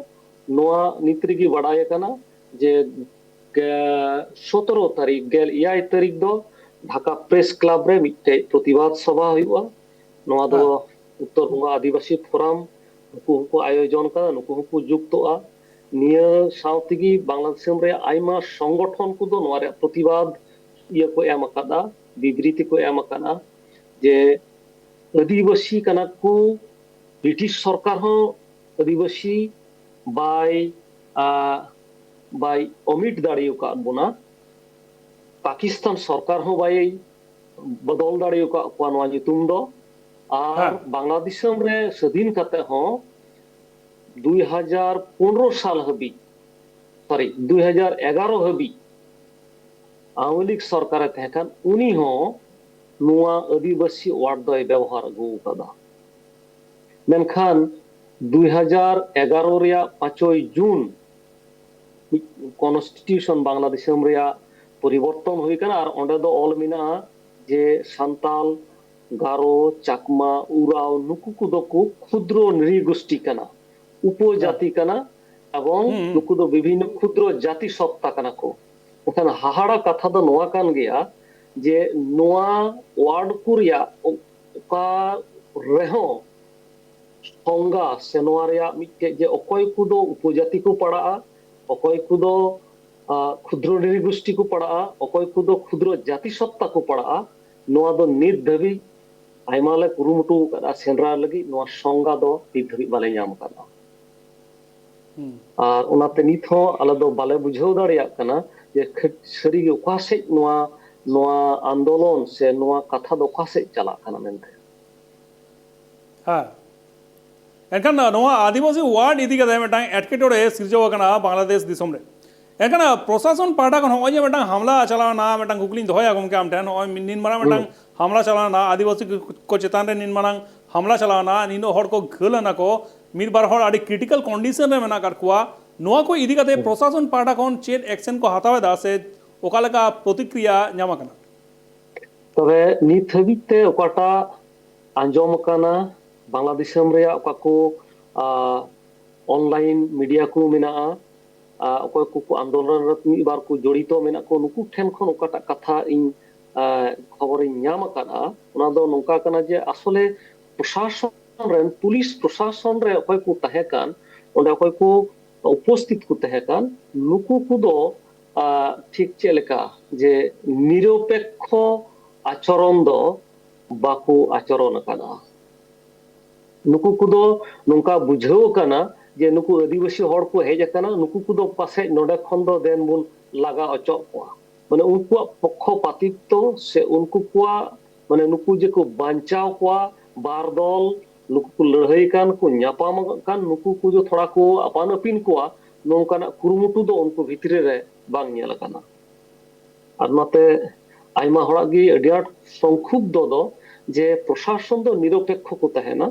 ᱱᱚᱣᱟ ᱱᱤᱛ ᱨᱮᱜᱮ ᱵᱟᱲᱟᱭ ᱟᱠᱟᱱᱟ ᱡᱮ, ᱜᱮ-, ᱥᱚᱛᱨᱚ ᱛᱟᱹᱨᱤᱠᱷ, ᱜᱮᱞ ᱮᱭᱟᱭ ᱛᱟᱹᱨᱤᱠᱷ ᱫᱚ ᱰᱷᱟᱠᱟ ᱯᱨᱮᱥ ᱠᱞᱟᱵᱽ ᱨᱮ ᱢᱤᱫᱴᱮᱡ ᱯᱨᱚᱛᱤᱵᱟᱫ ᱥᱚᱵᱷᱟ ᱦᱩᱭᱩᱜᱼᱟ᱾ ᱱᱚᱣᱟ ᱫᱚ ᱦᱮᱸ᱾ ᱩᱛᱛᱚᱨ ᱵᱚᱝᱜᱚ ᱟᱹᱫᱤᱵᱟᱹᱥᱤ ᱯᱷᱳᱨᱟᱢ, ᱱᱩᱠᱩ ᱦᱚᱸᱠᱚ ᱟᱭᱳᱡᱚᱱ ᱠᱟᱫᱟ, ᱱᱩᱠᱩ ᱦᱚᱸᱠᱚ ᱡᱩᱠᱛᱚᱜᱼᱟ᱾ ᱱᱤᱭᱟᱹ ᱥᱟᱶ ᱛᱮᱜᱮ ᱵᱟᱝᱞᱟ ᱫᱤᱥᱚᱢ ᱨᱮ ᱟᱭᱢᱟ ᱥᱚᱝᱜᱚᱴᱷᱚᱱ ᱠᱚᱫᱚ ᱱᱚᱣᱟ ᱨᱮᱭᱟᱜ ᱯᱨᱚᱛᱤᱵᱟᱫ ᱤᱭᱟᱹ ᱠᱚ ᱮᱢ ᱟᱠᱟᱫᱟ᱾ ᱵᱤᱵᱨᱤᱛᱤ ᱠᱚ ᱮᱢ ᱟᱠᱟᱫᱼᱟ ᱡᱮ ᱟᱹᱫᱤᱵᱟᱹᱥᱤ ᱠᱟᱱᱟ ᱠᱚ, ᱵᱨᱤᱴᱤᱥ ᱥᱚᱨᱠᱟᱨ ᱦᱚᱸ ᱟᱹᱫᱤᱵᱟᱹᱥᱤ ᱵᱟᱭ, ᱟ, ᱵᱟᱭ ᱚᱢᱤᱴ ᱫᱟᱲᱮ ᱟᱠᱟᱫ ᱵᱚᱱᱟ, ᱯᱟᱠᱤᱥᱛᱟᱱ ᱥᱚᱨᱠᱟᱨ ᱦᱚᱸ ᱵᱟᱭ ᱵᱚᱫᱚᱞ ᱫᱟᱲᱮ ᱟᱠᱟᱫ ᱠᱚᱣᱟ ᱱᱚᱣᱟ ᱧᱩᱛᱩᱢ ᱫᱚ, ᱟᱨ ᱦᱮᱸ᱾ ᱵᱟᱝᱞᱟ ᱫᱤᱥᱚᱢ ᱨᱮ ᱥᱟᱹᱫᱷᱤᱱ ᱠᱟᱛᱮ ᱦᱚᱸ ᱫᱩᱭ ᱦᱟᱡᱟᱨ ᱯᱚᱱᱨᱚ ᱥᱟᱞ ᱦᱟᱹᱵᱤᱡ, ᱥᱚᱨᱤ, ᱫᱩᱭ ᱦᱟᱡᱟᱨ ᱮᱜᱟᱨᱚ ᱦᱟᱹᱵᱤᱡ ᱟᱣᱟᱢᱤ ᱞᱤᱜᱽ ᱥᱚᱨᱠᱟᱨᱮ ᱛᱟᱦᱮᱸ ᱠᱟᱱ, ᱩᱱᱤ ᱦᱚᱸ ᱱᱚᱣᱟ ᱟᱹᱫᱤᱵᱟᱹᱥᱤ ᱣᱟᱨᱰ ᱫᱚᱭ ᱵᱮᱵᱚᱦᱟᱨ ᱟᱹᱜᱩ ᱟᱠᱟᱫᱟ᱾ ᱢᱮᱱᱠᱷᱟᱱ ᱫᱩᱭ ᱦᱟᱡᱟᱨ ᱮᱜᱟᱨᱚ ᱨᱮᱭᱟᱜ ᱯᱟᱸᱪᱚᱭ ᱡᱩᱱ ᱢᱤᱫ ᱠᱚᱱᱥᱴᱤᱴᱤᱭᱩᱥᱚᱱ ᱵᱟᱝᱞᱟ ᱫᱤᱥᱚᱢ ᱨᱮᱭᱟᱜ ᱯᱚᱨᱤᱵᱚᱨᱛᱚᱱ ᱦᱩᱭ ᱟᱠᱟᱱᱟ, ᱟᱨ ᱚᱸᱰᱮ ᱫᱚ ᱚᱞ ᱢᱮᱱᱟᱜᱼᱟ ᱡᱮ ᱥᱟᱱᱛᱟᱞ, ᱜᱟᱨᱳ, ᱪᱟᱠᱢᱟ, ᱩᱨᱟᱣ, ᱱᱩᱠᱩ ᱠᱚᱫᱚ ᱠᱚ ᱠᱷᱩᱫᱨᱚ ᱱᱨᱤᱜᱳᱥᱴᱤ ᱠᱟᱱᱟ, ᱩᱯᱚᱡᱟᱛᱤ ᱠᱟᱱᱟ, ᱮᱵᱚᱝ ᱦᱩᱸ᱾ ᱱᱩᱠᱩ ᱫᱚ ᱵᱤᱵᱷᱤᱱᱱᱚ ᱠᱷᱩᱫᱨᱚ ᱡᱟᱛᱤ ᱥᱚᱛᱛᱟ ᱠᱟᱱᱟ ᱠᱚ᱾ ᱮᱱᱠᱷᱟᱱ ᱦᱟᱦᱟᱲᱟ ᱠᱟᱛᱷᱟ ᱫᱚ ᱱᱚᱣᱟ ᱠᱟᱱ ᱜᱮᱭᱟ ᱡᱮ ᱱᱚᱣᱟ ᱣᱟᱨᱰ ᱠᱚ ᱨᱮᱭᱟᱜ ᱚᱠᱟ ᱨᱮᱦᱚᱸ ᱥᱚᱝᱜᱟ ᱥᱮ ᱱᱚᱣᱟ ᱨᱮᱭᱟᱜ ᱢᱤᱫᱴᱮᱡ ᱡᱮ ᱚᱠᱚᱭ ᱠᱚᱫᱚ ᱩᱯᱚᱡᱟᱛᱤ ᱠᱚ ᱯᱟᱲᱟᱜᱼᱟ, ᱚᱠᱚᱭ ᱠᱚᱫᱚ, ᱟ, ᱠᱷᱩᱫᱨᱚ ᱱᱨᱤᱜᱳᱥᱴᱤ ᱠᱚ ᱯᱟᱲᱟᱜᱼᱟ, ᱚᱠᱚᱭ ᱠᱚᱫᱚ ᱠᱷᱩᱫᱨᱚ ᱡᱟᱛᱤ ᱥᱚᱛᱛᱟ ᱠᱚ ᱯᱟᱲᱟᱜᱼᱟ, ᱱᱚᱣᱟ ᱫᱚ ᱱᱤᱛ ᱫᱷᱟᱹᱵᱤᱡ ᱟᱭᱢᱟ ᱞᱮ ᱠᱩᱨᱩᱢᱩᱴᱩ ᱟᱠᱟᱫᱼᱟ ᱥᱮᱸᱫᱽᱨᱟ ᱞᱟᱹᱜᱤᱫ, ᱱᱚᱣᱟ ᱥᱚᱝᱜᱟ ᱫᱚ ᱱᱤᱛ ᱫᱷᱟᱹᱵᱤᱡ ᱵᱟᱞᱮ ᱧᱟᱢ ᱟᱠᱟᱫᱼᱟ᱾ ᱦᱩᱸ᱾ ᱟᱨ ᱚᱱᱟᱛᱮ ᱱᱤᱛ ᱦᱚᱸ ᱟᱞᱮ ᱫᱚ ᱵᱟᱞᱮ ᱵᱩᱡᱷᱟᱹᱣ ᱫᱟᱲᱮᱭᱟᱜ ᱠᱟᱱᱟ ᱡᱮ ᱠᱷᱟᱹ-, ᱥᱟᱹᱨᱤᱜᱮ ᱚᱠᱟ ᱥᱮᱫ ᱱᱚᱣᱟ, ᱱᱚᱣᱟ ᱟᱱᱫᱳᱞᱚᱱ ᱥᱮ ᱱᱚᱣᱟ ᱠᱟᱛᱷᱟ ᱫᱚ ᱚᱠᱟ ᱥᱮᱫ ᱪᱟᱞᱟᱜ ᱠᱟᱱᱟ ᱢᱮᱱᱛᱮ᱾ ᱦᱮᱸ᱾ ᱮᱱᱠᱷᱟᱱ ᱱᱚᱣᱟ ᱟᱹᱫᱤᱵᱟᱹᱥᱤ ᱣᱟᱨᱰ ᱤᱫᱤ ᱠᱟᱛᱮ ᱢᱤᱫᱴᱟᱝ ᱮᱴᱠᱮᱴᱚᱬᱮ ᱥᱤᱨᱡᱟᱹᱣ ᱟᱠᱟᱱᱟ ᱵᱟᱝᱞᱟᱫᱮᱥ ᱫᱤᱥᱚᱢ ᱨᱮ᱾ ᱮᱱᱠᱷᱟᱱ ᱯᱨᱚᱥᱟᱥᱚᱱ ᱯᱟᱦᱴᱟ ᱠᱷᱚᱱ ᱱᱚᱜᱼᱚᱭ ᱡᱮ ᱢᱤᱫᱴᱟᱝ ᱦᱟᱢᱞᱟ ᱪᱟᱞᱟᱣ ᱮᱱᱟ, ᱢᱤᱫᱴᱟᱝ ᱠᱩᱠᱞᱤᱧ ᱫᱚᱦᱚᱭᱟ ᱜᱚᱢᱠᱮ ᱟᱢ ᱴᱷᱮᱱ, ᱱᱚᱜᱼᱚᱭ ᱢᱤᱫ ᱫᱤᱱ ᱢᱟᱲᱟᱝ ᱢᱤᱫᱴᱟᱝ ᱦᱩᱸ᱾ ᱦᱟᱢᱞᱟ ᱪᱟᱞᱟᱣ ᱮᱱᱟ, ᱟᱹᱫᱤᱵᱟᱹᱥᱤ ᱠᱚ ᱪᱮᱛᱟᱱ ᱨᱮ ᱱᱤᱱ ᱢᱟᱲᱟᱝ ᱦᱟᱢᱞᱟ ᱪᱟᱞᱟᱣ ᱮᱱᱟ, ᱱᱤᱱᱟᱹᱜ ᱦᱚᱲ ᱠᱚ ᱜᱷᱟᱹᱞ ᱮᱱᱟ ᱠᱚ, ᱢᱤᱫ ᱵᱟᱨ ᱦᱚᱲ ᱟᱹᱰᱤ ᱠᱨᱤᱴᱤᱠᱟᱞ ᱠᱚᱱᱰᱤᱥᱚᱱ ᱨᱮ ᱢᱮᱱᱟᱜ ᱟᱠᱟᱫ ᱠᱚᱣᱟ, ᱱᱚᱣᱟ ᱠᱚ ᱤᱫᱤ ᱠᱟᱛᱮ ᱦᱩᱸ᱾ ᱯᱨᱚᱥᱟᱥᱚᱱ ᱯᱟᱦᱴᱟ ᱠᱷᱚᱱ ᱪᱮᱫ ᱮᱠᱥᱮᱱ ᱠᱚ ᱦᱟᱛᱟᱣ ᱮᱫᱟ ᱥᱮ ᱚᱠᱟ ᱞᱮᱠᱟ ᱯᱨᱚᱛᱤᱠᱨᱤᱭᱟ ᱧᱟᱢ ᱟᱠᱟᱱᱟ? ᱛᱚᱵᱮ ᱱᱤᱛ ᱦᱟᱹᱵᱤᱡ ᱛᱮ ᱚᱠᱟᱴᱟᱜ ᱟᱸᱡᱚᱢ ᱟᱠᱟᱱᱟ, ᱵᱟᱝᱞᱟ ᱫᱤᱥᱚᱢ ᱨᱮᱭᱟᱜ ᱚᱠᱟ ᱠᱚ, ᱟ, ᱚᱱᱞᱟᱭᱤᱱ ᱢᱤᱰᱤᱭᱟ ᱠᱚ ᱢᱮᱱᱟᱜᱼᱟ, ᱟ, ᱚᱠᱚᱭ ᱠᱚᱠᱚ ᱟᱱᱫᱳᱞᱚᱱ ᱨᱮ ᱢᱤᱫ ᱵᱟᱨ ᱠᱚ ᱡᱚᱲᱤᱛᱚ ᱢᱮᱱᱟᱜ ᱠᱚ, ᱱᱩᱠᱩ ᱴᱷᱮᱱ ᱠᱷᱚᱱ ᱚᱠᱟᱴᱟᱜ ᱠᱟᱛᱷᱟ ᱤᱧ, ᱟ, ᱠᱷᱚᱵᱚᱨᱤᱧ ᱧᱟᱢ ᱟᱠᱟᱫᱼᱟ, ᱚᱱᱟ ᱫᱚ ᱱᱚᱝᱠᱟ ᱠᱟᱱᱟ ᱡᱮ ᱟᱥᱚᱞᱮ ᱯᱨᱚᱥᱟᱥᱚᱱ ᱨᱮᱱ, ᱯᱩᱞᱤᱥ ᱯᱨᱚᱥᱟᱥᱚᱱ ᱨᱮ ᱚᱠᱚᱭ ᱠᱚ ᱛᱟᱦᱮᱸ ᱠᱟᱱ, ᱚᱸᱰᱮ ᱚᱠᱚᱭ ᱠᱚ ᱩᱯᱚᱥᱛᱷᱤᱛ ᱠᱚ ᱛᱟᱦᱮᱸ ᱠᱟᱱ, ᱱᱩᱠᱩ ᱠᱚᱫᱚ, ᱟ, ᱴᱷᱤᱠ ᱪᱮᱫ ᱞᱮᱠᱟ ᱡᱮ ᱱᱤᱨᱚᱯᱮᱠᱠᱷᱚ, ᱟᱪᱚᱨᱚᱱ ᱫᱚ ᱵᱟᱠᱚ ᱟᱪᱚᱨᱚᱱ ᱟᱠᱟᱫᱟ᱾ ᱱᱩᱠᱩ ᱠᱚᱫᱚ ᱱᱚᱝᱠᱟ ᱵᱩᱡᱷᱟᱹᱣ ᱟᱠᱟᱱᱟ ᱡᱮ ᱱᱩᱠᱩ ᱟᱹᱫᱤᱵᱟᱹᱥᱤ ᱦᱚᱲ ᱠᱚ ᱦᱮᱡ ᱟᱠᱟᱱᱟ, ᱱᱩᱠᱩ ᱠᱚᱫᱚ ᱯᱟᱥᱮᱡ ᱱᱚᱰᱮ ᱠᱷᱚᱱ ᱫᱚ ᱫᱮᱱ ᱵᱚᱱ ᱞᱟᱜᱟ ᱚᱪᱚᱜ ᱠᱚᱣᱟ᱾ ᱢᱟᱱᱮ ᱩᱱᱠᱩᱣᱟᱜ ᱯᱚᱠᱠᱷᱚᱯᱟᱛᱤᱛᱛᱚ ᱥᱮ ᱩᱱᱠᱩ ᱠᱚᱣᱟᱜ, ᱢᱟᱱᱮ ᱱᱩᱠᱩ ᱡᱮ ᱠᱚ ᱵᱟᱧᱪᱟᱣ ᱠᱚᱣᱟ ᱵᱟᱨ ᱫᱚᱞ, ᱱᱩᱠᱩ ᱠᱚ ᱞᱟᱹᱲᱦᱟᱹᱭ ᱠᱟᱱ, ᱠᱚ ᱧᱟᱯᱟᱢ ᱠᱟᱱ, ᱱᱩᱠᱩ ᱠᱚ ᱡᱮ ᱛᱷᱚᱲᱟ ᱠᱚ ᱟᱯᱟᱱ ᱟᱹᱯᱤᱱ ᱠᱚᱣᱟ, ᱱᱚᱝᱠᱟᱱᱟᱜ ᱠᱩᱨᱩᱢᱩᱴᱩ ᱫᱚ ᱩᱱᱠᱩ ᱵᱷᱤᱛᱨᱤ ᱨᱮ ᱵᱟᱝ ᱧᱮᱞ ᱟᱠᱟᱱᱟ᱾ ᱟᱨ ᱚᱱᱟᱛᱮ ᱟᱭᱢᱟ ᱦᱚᱲᱟᱜ ᱜᱮ ᱟᱹᱰᱤ ᱟᱸᱴ ᱥᱚᱝᱠᱷᱩᱵᱫᱚ ᱫᱚ ᱡᱮ ᱯᱨᱚᱥᱟᱥᱚᱱ ᱫᱚ ᱱᱤᱨᱚᱯᱮᱠᱠᱷᱚ ᱠᱚ ᱛᱟᱦᱮᱱᱟ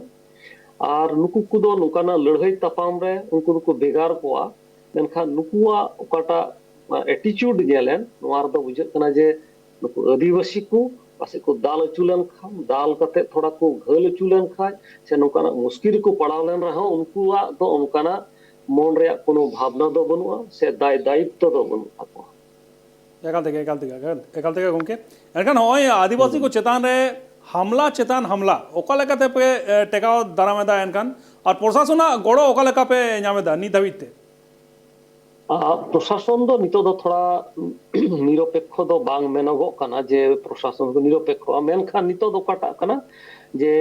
ᱟᱨ ᱱᱩᱠᱩ ᱠᱚᱫᱚ ᱱᱚᱝᱠᱟᱱᱟᱜ ᱞᱟᱹᱲᱦᱟᱹᱭ ᱛᱟᱯᱟᱢ ᱨᱮ ᱩᱱᱠᱩ ᱫᱚᱠᱚ ᱵᱷᱮᱜᱟᱨ ᱠᱚᱣᱟ, ᱢᱮᱱᱠᱷᱟᱱ ᱱᱩᱠᱩᱣᱟᱜ ᱚᱠᱟᱴᱟᱜ ᱮᱴᱤᱪᱩᱰ ᱧᱮᱞᱮᱱ, ᱱᱚᱣᱟ ᱨᱮᱫᱚ ᱵᱩᱡᱷᱟᱹᱜ ᱠᱟᱱᱟ ᱡᱮ ᱱᱩᱠᱩ ᱟᱹᱫᱤᱵᱟᱹᱥᱤ ᱠᱚ ᱯᱟᱥᱮᱡ ᱠᱚ ᱫᱟᱞ ᱦᱚᱪᱚ ᱞᱮᱱᱠᱷᱟᱱ, ᱫᱟᱞ ᱠᱟᱛᱮ ᱛᱷᱚᱲᱟ ᱠᱚ ᱜᱷᱟᱹᱞ ᱦᱚᱪᱚ ᱞᱮᱱᱠᱷᱟᱱ ᱥᱮ ᱱᱚᱝᱠᱟᱱᱟᱜ ᱢᱩᱥᱠᱤᱞ ᱨᱮᱠᱚ ᱯᱟᱲᱟᱣ ᱞᱮᱱ ᱨᱮᱦᱚᱸ ᱩᱱᱠᱩᱣᱟᱜ ᱫᱚ ᱚᱱᱠᱟᱱᱟᱜ ᱢᱚᱱ ᱨᱮᱭᱟᱜ ᱠᱳᱱᱳ ᱵᱷᱟᱵᱽᱱᱟ ᱫᱚ ᱵᱟᱹᱱᱩᱜᱼᱟ ᱥᱮ ᱫᱟᱭ ᱫᱟᱭᱤᱛᱛᱚ ᱫᱚ ᱵᱟᱹᱱᱩᱜ ᱛᱟᱠᱚᱣᱟ᱾ ᱮᱠᱟᱞ ᱛᱮᱜᱮ, ᱮᱠᱟᱞ ᱛᱮᱜᱮ, ᱮᱠᱟᱞ ᱛᱮᱜᱮ ᱜᱚᱢᱠᱮ᱾ ᱮᱱᱠᱷᱟᱱ ᱱᱚᱜᱼᱚᱭ ᱟᱹᱫᱤᱵᱟᱹᱥᱤ ᱠᱚ ᱪᱮᱛᱟᱱ ᱨᱮ ᱦᱟᱢᱞᱟ ᱪᱮᱛᱟᱱ ᱦᱟᱢᱞᱟ ᱚᱠᱟ ᱞᱮᱠᱟᱛᱮ ᱯᱮ ᱮ, ᱴᱮᱠᱟᱣ ᱫᱟᱨᱟᱢ ᱮᱫᱟ? ᱮᱱᱠᱷᱟᱱ ᱟᱨ ᱯᱨᱚᱥᱟᱥᱚᱱᱟᱜ ᱜᱚᱲᱚ ᱚᱠᱟ ᱞᱮᱠᱟ ᱯᱮ ᱧᱟᱢ ᱮᱫᱟ ᱱᱤᱛ ᱫᱷᱟᱹᱵᱤᱡ ᱛᱮ? ᱟᱨ ᱯᱨᱚᱥᱟᱥᱚᱱ ᱫᱚ ᱱᱤᱛᱚᱜ ᱫᱚ ᱛᱷᱚᱲᱟ ᱱᱤᱨᱚᱯᱮᱠᱠᱷᱚ ᱫᱚ ᱵᱟᱝ ᱢᱮᱱᱚᱜᱚᱜ ᱠᱟᱱᱟ ᱡᱮ ᱯᱨᱚᱥᱟᱥᱚᱱ ᱫᱚ ᱱᱤᱨᱚᱯᱮᱠᱠᱷᱚ, ᱢᱮᱱᱠᱷᱟᱱ ᱱᱤᱛᱚᱜ ᱫᱚ ᱚᱠᱟᱴᱟᱜ ᱠᱟᱱᱟ ᱡᱮ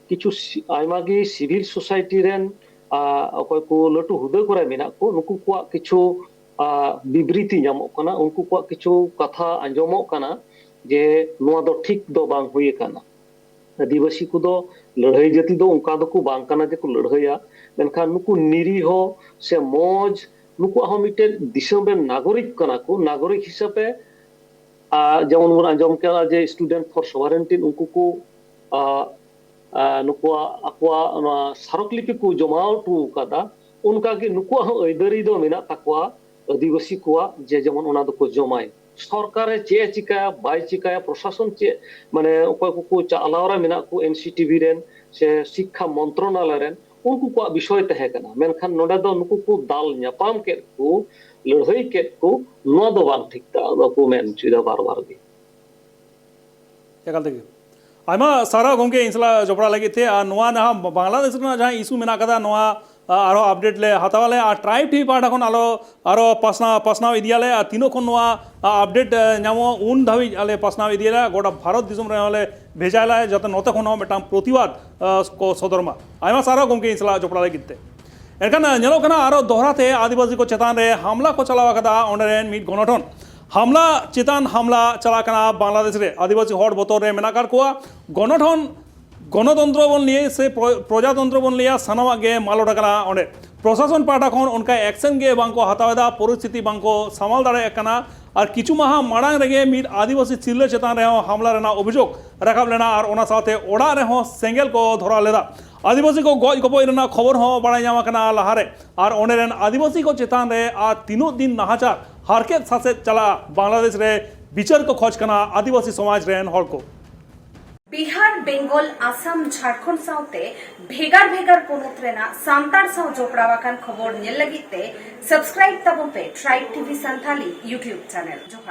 ᱠᱤᱪᱷᱩ ᱥᱤ- ᱟᱭᱢᱟ ᱜᱮ ᱥᱤᱵᱷᱤᱞ ᱥᱳᱥᱟᱭᱴᱤ ᱨᱮᱱ ᱟᱨ ᱚᱠᱚᱭ ᱠᱚ ᱞᱟᱹᱴᱩ ᱦᱩᱫᱟᱹ ᱠᱚᱨᱮ ᱢᱮᱱᱟᱜ ᱠᱚ, ᱱᱩᱠᱩ ᱠᱚᱣᱟᱜ ᱠᱤᱪᱷᱩ ᱟᱨ ᱵᱤᱵᱨᱤᱛᱤ ᱧᱟᱢᱚᱜ ᱠᱟᱱᱟ, ᱩᱱᱠᱩ ᱠᱚᱣᱟᱜ ᱠᱤᱪᱷᱩ ᱠᱟᱛᱷᱟ ᱟᱸᱡᱚᱢᱚᱜ ᱠᱟᱱᱟ ᱡᱮ ᱱᱚᱣᱟ ᱫᱚ ᱴᱷᱤᱠ ᱫᱚ ᱵᱟᱝ ᱦᱩᱭ ᱟᱠᱟᱱᱟ᱾ ᱟᱹᱫᱤᱵᱟᱹᱥᱤ ᱠᱚᱫᱚ ᱞᱟᱹᱲᱦᱟᱹᱭ ᱡᱟᱹᱛᱤ ᱫᱚ ᱚᱱᱠᱟ ᱫᱚᱠᱚ ᱵᱟᱝ ᱠᱟᱱᱟ ᱡᱮᱠᱚ ᱞᱟᱹᱲᱦᱟᱹᱭᱟ, ᱢᱮᱱᱠᱷᱟᱱ ᱱᱩᱠᱩ ᱱᱤᱨᱤᱦᱚ ᱥᱮ ᱢᱚᱡᱽ, ᱱᱩᱠᱩᱣᱟᱜ ᱦᱚᱸ ᱢᱤᱫᱴᱮᱱ ᱫᱤᱥᱚᱢ ᱨᱮᱱ ᱱᱟᱜᱚᱨᱤᱠ ᱠᱟᱱᱟ ᱠᱚ, ᱱᱟᱜᱚᱨᱤᱠ ᱦᱤᱥᱟᱹᱵ ᱛᱮ ᱟᱨ ᱡᱮᱢᱚᱱ ᱵᱚᱱ ᱟᱸᱡᱚᱢ ᱠᱮᱫᱟ ᱡᱮ Student for Sovereignty, ᱩᱱᱠᱩ ᱠᱚ ᱟᱨ ᱟᱨ ᱱᱩᱠᱩᱣᱟᱜ ᱟᱠᱚᱣᱟᱜ ᱚᱱᱟ ᱥᱟᱨᱚᱠ ᱞᱤᱯᱤ ᱠᱚ ᱡᱚᱢᱟ ᱦᱚᱴᱚ ᱟᱠᱟᱫᱟ, ᱚᱱᱠᱟᱜᱮ ᱱᱩᱠᱩᱣᱟᱜ ᱦᱚᱸ ᱟᱹᱭᱫᱟᱹᱨᱤ ᱫᱚ ᱢᱮᱱᱟᱜ ᱛᱟᱠᱚᱣᱟ ᱟᱹᱫᱤᱵᱟᱹᱥᱤ ᱠᱚᱣᱟᱜ ᱡᱮ ᱡᱮᱢᱚᱱ ᱚᱱᱟ ᱫᱚᱠᱚ ᱡᱚᱢᱟᱭ᱾ ᱥᱚᱨᱠᱟᱨᱮ ᱪᱮᱫ ᱮ ᱪᱤᱠᱟᱹᱭᱟ ᱵᱟᱭ ᱪᱤᱠᱟᱹᱭᱟ, ᱯᱨᱚᱥᱟᱥᱚᱱ ᱪᱮᱫ, ᱢᱟᱱᱮ ᱚᱠᱚᱭ ᱠᱚᱠᱚ ᱪᱟᱞᱟᱣ ᱨᱮ ᱢᱮᱱᱟᱜ ᱠᱚ, ᱮᱱᱥᱤᱴᱤᱵᱷᱤ ᱨᱮᱱ ᱥᱮ ᱥᱤᱠᱠᱷᱟ ᱢᱚᱱᱛᱨᱚᱱᱟᱞᱚᱭ ᱨᱮᱱ, ᱩᱱᱠᱩ ᱠᱚᱣᱟᱜ ᱵᱤᱥᱚᱭ ᱛᱟᱦᱮᱸ ᱠᱟᱱᱟ᱾ ᱢᱮᱱᱠᱷᱟᱱ ᱱᱚᱰᱮ ᱫᱚ ᱱᱩᱠᱩ ᱠᱚ ᱫᱟᱞ ᱧᱟᱯᱟᱢ ᱠᱮᱫ ᱠᱚ, ᱞᱟᱹᱲᱦᱟᱹᱭ ᱠᱮᱫ ᱠᱚ, ᱱᱚᱣᱟ ᱫᱚ ᱵᱟᱝ ᱴᱷᱤᱠ ᱠᱟᱱᱟ, ᱱᱚᱣᱟ ᱠᱚ ᱢᱮᱱ ᱦᱚᱪᱚᱭᱮᱫᱟ ᱵᱟᱨ ᱵᱟᱨ ᱜᱮ᱾ ᱮᱠᱟᱞ ᱛᱮᱜᱮ᱾ ᱟᱭᱢᱟ ᱥᱟᱨᱦᱟᱣ ᱜᱚᱢᱠᱮ ᱤᱧ ᱥᱟᱞᱟᱜ ᱡᱚᱯᱲᱟᱣ ᱞᱟᱹᱜᱤᱫ ᱛᱮ᱾ ᱟᱨ ᱱᱚᱣᱟ ᱡᱟᱦᱟᱸ ᱵᱟᱝᱞᱟᱫᱮᱥ ᱨᱮᱱᱟᱜ ᱡᱟᱦᱟᱸ ᱤᱥᱩ ᱢᱮᱱᱟᱜ ᱠᱟᱫᱟ, ᱱᱚᱣᱟ ᱟᱨᱦᱚᱸ ᱟᱯᱰᱮᱴ ᱞᱮ ᱦᱟᱛᱟᱣᱟᱞᱮ ᱟᱨ ᱴᱨᱟᱭᱤᱵᱽ ᱴᱤᱵᱷᱤ ᱯᱟᱦᱴᱟ ᱠᱷᱚᱱ ᱟᱞᱚ ᱟᱨᱦᱚᱸ ᱯᱟᱥᱱᱟᱣ ᱯᱟᱥᱱᱟᱣ ᱤᱫᱤᱭᱟᱞᱮ ᱟᱨ ᱛᱤᱱᱟᱹᱜ ᱠᱷᱚᱱ ᱱᱚᱣᱟ ᱟᱯᱰᱮᱴ ᱧᱟᱢᱚᱜᱼᱟ ᱩᱱ ᱫᱷᱟᱹᱵᱤᱡ ᱟᱞᱮ ᱯᱟᱥᱱᱟᱣ ᱤᱫᱤᱭᱟᱞᱮ᱾ ᱜᱚᱴᱟ ᱵᱷᱟᱨᱚᱛ ᱫᱤᱥᱚᱢ ᱨᱮᱦᱚᱸ ᱞᱮ ᱵᱷᱮᱡᱟᱭᱟᱞᱮ, ᱡᱟᱛᱮ ᱱᱚᱛᱮ ᱠᱷᱚᱱ ᱦᱚᱸ ᱢᱤᱫᱴᱟᱝ ᱯᱨᱚᱛᱤᱵᱟᱫ ᱠᱚ ᱥᱚᱫᱚᱨ ᱢᱟ᱾ ᱟᱭᱢᱟ ᱥᱟᱨᱦᱟᱣ ᱜᱚᱢᱠᱮ ᱤᱧ ᱥᱟᱞᱟᱜ ᱡᱚᱯᱲᱟᱣ ᱞᱟᱹᱜᱤᱫ ᱛᱮ᱾ ᱮᱱᱠᱷᱟᱱ ᱧᱮᱞᱚᱜ ᱠᱟᱱᱟ ᱟᱨᱚ ᱫᱚᱦᱲᱟ ᱛᱮ ᱟᱹᱫᱤᱵᱟᱹᱥᱤ ᱠᱚ ᱪᱮᱛᱟᱱ ᱨᱮ ᱦᱟᱢᱞᱟ ᱠᱚ ᱪᱟᱞᱟᱣ ᱟᱠᱟᱫᱟ ᱚᱸᱰᱮ ᱨᱮᱱ ᱢᱤᱫ ᱜᱚᱱᱚᱴᱷᱚᱱ᱾ ᱦᱟᱢᱞᱟ ᱪᱮᱛᱟᱱ ᱦᱟᱢᱞᱟ ᱪᱟᱞᱟᱜ ᱠᱟᱱᱟ ᱵᱟᱝᱞᱟᱫᱮᱥ ᱨᱮ᱾ ᱟᱹᱫᱤᱵᱟᱹᱥᱤ ᱦᱚᱲ ᱵᱚᱛᱚᱨ ᱨᱮ ᱢᱮᱱᱟᱜ ᱟᱠᱟᱫ ᱠᱚᱣᱟ᱾ ᱜᱚᱱᱚᱴᱷᱚᱱ ᱜᱚᱱᱚᱛᱚᱱᱛᱨᱚ ᱵᱚᱱ ᱞᱟᱹᱭᱟ ᱥᱮ ᱯᱨᱚ- ᱯᱨᱚᱡᱟᱛᱚᱱᱛᱨᱚ ᱵᱚᱱ ᱞᱟᱹᱭᱟ, ᱥᱟᱱᱟᱢᱟᱜ ᱜᱮ ᱢᱟᱞᱚᱴ ᱟᱠᱟᱱᱟ ᱚᱸᱰᱮ᱾ ᱯᱨᱚᱥᱟᱥᱚᱱ ᱯᱟᱦᱴᱟ ᱠᱷᱚᱱ ᱚᱱᱠᱟ ᱮᱠᱥᱮᱱ ᱜᱮ ᱵᱟᱝᱠᱚ ᱦᱟᱛᱟᱣ ᱮᱫᱟ, ᱯᱚᱨᱤᱥᱛᱷᱤᱛᱤ ᱵᱟᱝᱠᱚ ᱥᱟᱢᱟᱞ ᱫᱟᱲᱮᱭᱟᱜ ᱠᱟᱱᱟ᱾ ᱟᱨ ᱠᱤᱪᱷᱩ ᱢᱟᱦᱟ ᱢᱟᱲᱟᱝ ᱨᱮᱜᱮ ᱢᱤᱫ ᱟᱹᱫᱤᱵᱟᱹᱥᱤ ᱛᱤᱨᱞᱟᱹ ᱪᱮᱛᱟᱱ ᱨᱮᱦᱚᱸ ᱦᱟᱢᱞᱟ ᱨᱮᱱᱟᱜ ᱚᱵᱷᱤᱡᱳᱜᱽ ᱨᱟᱠᱟᱵ ᱞᱮᱱᱟ ᱟᱨ ᱚᱱᱟ ᱥᱟᱶᱛᱮ ᱚᱲᱟᱜ ᱨᱮᱦᱚᱸ ᱥᱮᱸᱜᱮᱞ ᱠᱚ ᱫᱷᱚᱨᱟᱣ ᱞᱮᱫᱟ᱾ ᱟᱹᱫᱤᱵᱟᱹᱥᱤ ᱠᱚ ᱜᱚᱡ ᱜᱚᱯᱚᱡ ᱨᱮᱱᱟᱜ ᱠᱷᱚᱵᱚᱨ ᱦᱚᱸ ᱵᱟᱲᱟᱭ ᱧᱟᱢ ᱟᱠᱟᱱᱟ ᱞᱟᱦᱟᱨᱮ᱾ ᱟᱨ ᱚᱸᱰᱮ ᱨᱮᱱ ᱟᱹᱫᱤᱵᱟᱹᱥᱤ ᱠᱚ ᱪᱮᱛᱟᱱ ᱨᱮ ᱟᱨ ᱛᱤᱱᱟᱹᱜ ᱫᱤᱱ ᱱᱟᱦᱟᱪᱟᱨ, ᱦᱟᱨᱠᱮᱛ ᱥᱟᱥᱮᱛ ᱪᱟᱞᱟᱜᱼᱟ, ᱵᱟᱝᱞᱟᱫᱮᱥ ᱨᱮ ᱵᱤᱪᱟᱹᱨ ᱠᱚ ᱠᱷᱚᱡᱽ ᱠᱟᱱᱟ ᱟᱹᱫᱤᱵᱟᱹᱥᱤ ᱥᱚᱢᱟᱡᱽ ᱨᱮᱱ ᱦᱚᱲ ᱠᱚ᱾ ᱵᱤᱦᱟᱨ, ᱵᱮᱝᱜᱚᱞ, ᱟᱥᱟᱢ, ᱡᱷᱟᱲᱠᱷᱚᱸᱰ ᱥᱟᱶᱛᱮ ᱵᱷᱮᱜᱟᱨ ᱵᱷᱮᱜᱟᱨ ᱯᱚᱱᱚᱛ ᱨᱮᱱᱟᱜ ᱥᱟᱱᱛᱟᱲ ᱥᱟᱶ ᱡᱚᱯᱲᱟᱣ ᱟᱠᱟᱱ ᱠᱷᱚᱵᱚᱨ ᱧᱮᱞ ᱞᱟᱹᱜᱤᱫ ᱛᱮ ᱥᱟᱵᱥᱠᱨᱟᱭᱤᱵ ᱛᱟᱵᱚᱱ ᱯᱮ tribe TV Santhali YouTube channel. ᱡᱚᱦᱟᱨ᱾